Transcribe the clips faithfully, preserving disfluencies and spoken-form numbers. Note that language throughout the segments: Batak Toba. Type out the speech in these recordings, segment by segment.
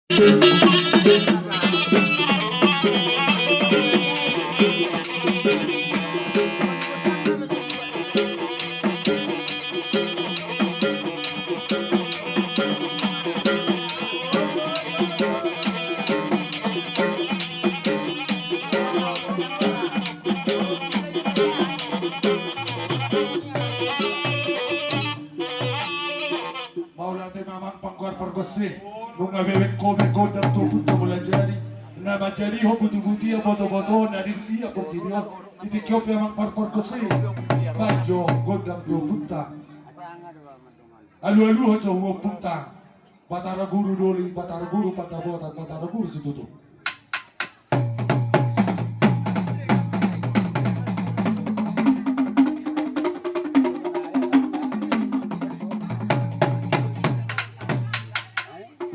Mauliate ma amang panggoar pargonsi. Nunga bebek ho be gondang tu ompunta Mulajadi, na manjadihon butubutu ia botoboto na di ia portibi on. Di tingki on pe amang panggoar pargonsi, bahen jo gondang tu ompunta. Alualuhon jo tu ompunta Batara Guru Doli, Batara Guru Pandapotan, Batara Guru Situtu.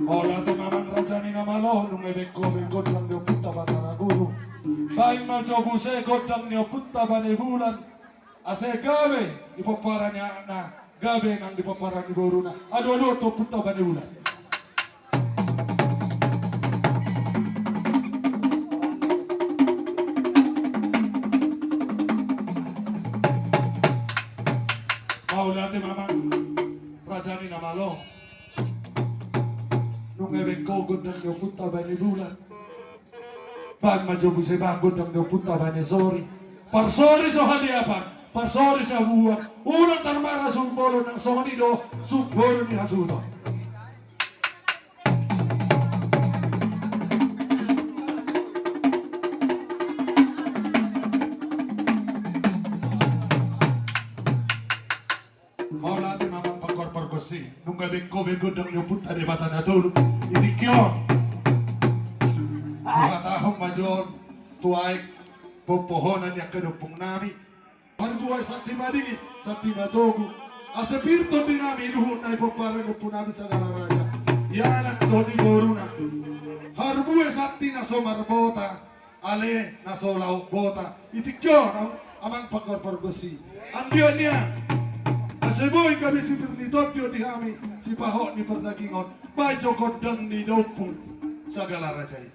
Mauliate ma amang raja ni na malo, nunga bebek ho be gondang ni ompunta Batara Guru. Bahen ma jo muse gondang ni ompunta Bane Bulan. Asa gabe di pomparan ni anakna, gabe nang di pomparan ni boruna. Alualuhon tu ompunta Bane Bulan. Mauliate ma amang raja ni na malo. Nunga bebek ho gondang ni ompunta Bane Bulan. Bahen ma jo muse bahen gondang ni ompunta Bane Sori. Parsori so hadiapan, parsori so habubuhan. Unang tarmara sumbolo nang songon i do sumbolo ni hasuhuton. Mauliate ma amang panggoar pargonsi. Nunga bebek ho be gondang ni ompunta Debata na tolu. Di tingki on huhatahon ma jo on tu aek pomparan ni angka ompung nami. Parbue santi madingin, santi matogu. Asa pir tondi nami luhut na di pomparan ni ompu nami Sagala Raja, di anak dohot di boruna. Parbue santi na so marbota, ale na so laho bota. Di tingki on amang panggoar pargonsi, anggiat nian asa boi gabe sipir ni tondi on di hami, sipahot ni pardagingon. Bahen jo gondang ni ompu Sagala Raja i.